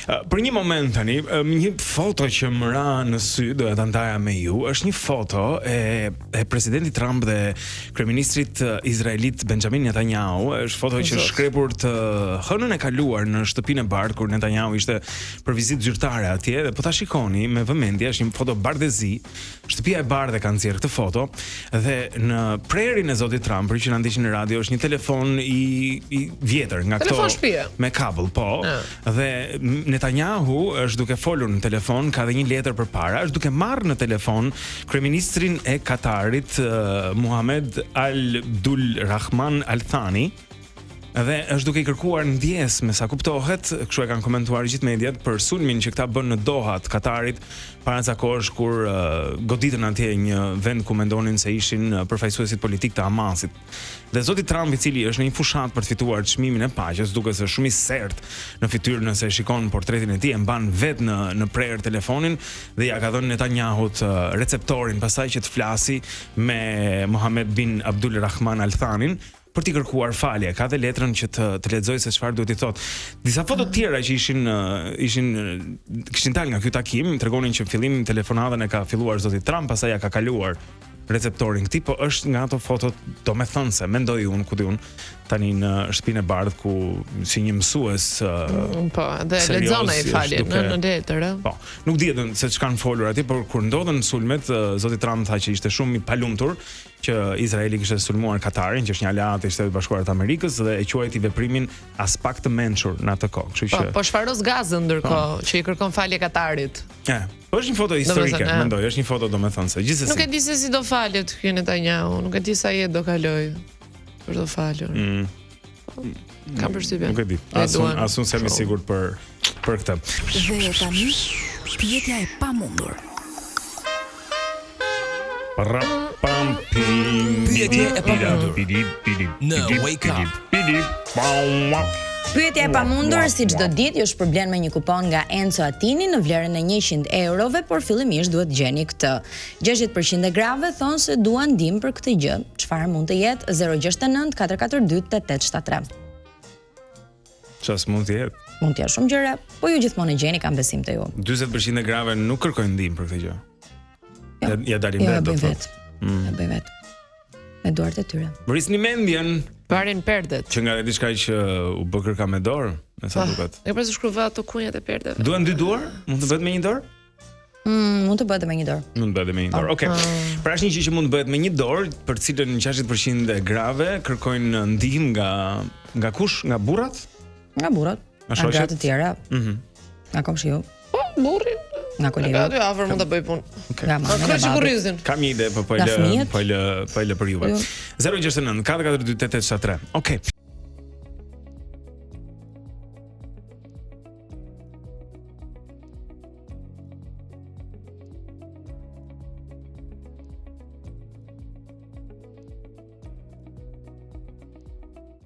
Për një moment tani, një foto që më ra në sy, doja ta ndaja me ju, është një foto e e presidentit Trump dhe kryeministrit izraelit Benjamin Netanyahu, është foto që është shkrepur të hënën e kaluar në shtëpinë e bardhë kur Netanyahu ishte për vizitë zyrtare atje dhe po ta shikoni me vëmendje, është një foto bardhezi Shtëpia e Bardhë e ka nxjerrë këtë foto dhe në prehrin e zotit Trump, për ju që na ndiqni në radio, është një telefon i i vjetër nga këto telefon shtëpie. Me kabëll, po. Ja. Dhe Netanyahu është duke folur në telefon, ka dhe një letër përpara, është duke marrë në telefon kryeministrin e Katarit, uh, Muhamed Al Abdul Rahman Al Thani. Dhe është duke i kërkuar ndjesë, me sa kuptohet, kështu e kanë komentuar gjithë mediat për sulmin që këta bënë në Doha të Katarit para ca kohësh kur uh, goditën atje një vend ku mendonin se ishin uh, përfaqësuesit politikë të Hamasit. Dhe zoti Trump i cili është në një fushatë për të fituar çmimin e paqes, duket se është shumë i sertë në fytyrë nëse e shikon portretin e tij, e mban vetë në në prehër telefonin dhe ia ka dhënë Netanyahut uh, receptorin pastaj që të flasi me Mohammed bin Abdul Rahman Al Thanin për t'i kërkuar falje. Ka dhe letrën që të të lexojë se çfarë duhet t'i thotë. Disa foto të tjera që ishin ishin kishin dalë nga ky takim, tregonin që në fillim telefonatën e ka filluar zoti Trump, pastaj ia ka kaluar receptorin këtij, po është nga ato fotot domethënëse, mendoj unë, ku di unë, tani në shtëpinë e bardhë ku si një mësues mm, po, dhe lexon ai faljen duke... në në letër, ë. Po, nuk dihet se ç'kanë folur atje, por kur ndodhën sulmet, zoti Trump tha që ishte shumë i palumtur, që Izraeli kishte sulmuar Katarin, që është një aleat i Shteteve të Bashkuara të Amerikës dhe e quajti veprimin aspak të mençur në atë kohë. Kështu po, që Po, po shfaros Gazën ndërkohë po. që i kërkon falje Katarit. E, po është një foto historike, e. mendoj, është një foto domethënëse. Gjithsesi. Nuk e di se si do falet ky Netanyahu, nuk e di sa jetë do kalojë për t'u falur. Mm. Kam përshtypjen. Nuk e di. As unë, as unë s'jam i sigurt për për këtë. Dhe tani, pyetja e pamundur. Pam pim. Pyetja e pamundur. Në Wake Up. Pyetja e pamundur si çdo ditë ju shpërblen me një kupon nga Enzo Attini në vlerën e 100 eurove, por fillimisht duhet të gjeni këtë. 60% e grave thonë se duan ndihmë për këtë gjë. Çfarë mund të jetë? 069 442 8873. Çfarë mund të jetë? Mund të jetë shumë gjëra, po ju gjithmonë e gjeni, kam besim te ju. 40% e grave nuk kërkojnë ndihmë për këtë gjë. Jo. Ja, ia dalin jo, vetë, do të thotë. Mm. E bëjnë vetë. Me duart e tyre. Vrisni mendjen. Varin perdet. Që nga diçka që u bë kërka me dorë, me sa ah, duket. E pra shkruva ato kunjat e perdeve. Duhen dy duar? Mund të bëhet me një dorë? Mm, mund të bëhet me një dorë. Mund të bëhet me një dorë. Okej. Okay. Ah. Pra është një gjë që mund të bëhet me një dorë, për të cilën 60% e grave kërkojnë ndihmë nga nga kush? Nga burrat? Nga burrat. Nga gratë të tjera. Mhm. Mm nga komshiu. Po, burri. Nga kolegu. Nga aty afër mund ta bëj punë. Okay. Nga mama, nga babi. Kam një ide, po po e lë, po e lë, po e lë për juve. 069 442 8873. Okej. Okay.